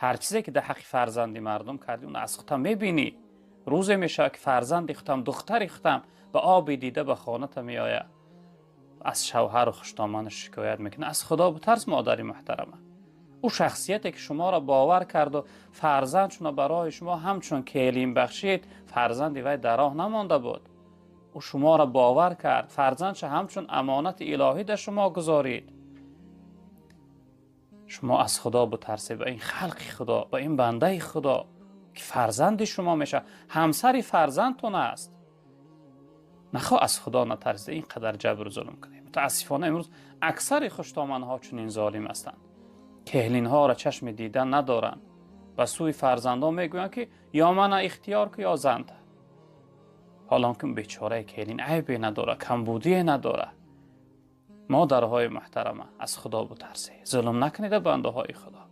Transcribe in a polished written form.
Ҳар чизе ки дар ҳаққи фарзанди мардум кардӣ, он аз худтам мебинӣ. Рӯзе мешавад, ки фарзанди худам, духтари худам ба оби дида ба хоната меояд, аз шавҳару хуштоманаш шикоят мекунад. Аз Худо битарс, модари муҳтарама. Ӯ шахсияте ки шуморо бовар карду фарзандшуно барои шумо ҳамчун келин бахшид, фарзанди вай дар роҳ намонда буд. Ӯ шуморо бовар кард, фарзандша ҳамчун амонати илоҳӣ дар шумо гузорид. Шумо аз Худо битарсед, ба ин халқи Худо, ба ин бандаи Худо, ки фарзанди шумо мешавад, ҳамсари фарзандтон аст. Нахоҳ аз Худо натарсида ин қадар ҷабру зулм кунед. Мутаассифона, имрӯз аксари хуштоманҳо чунин золим ҳастанд. Келинҳоро чашми дидан надоранд. Ба сӯи фарзандон мегӯянд, ки ё мана ихтиёр ку, ё занта. Ҳолон ки бечораи келин айбе надора, камбудие надора. Модарҳои муҳтарама, аз Худо бутарсед, зулм накунед бандаҳои Худо.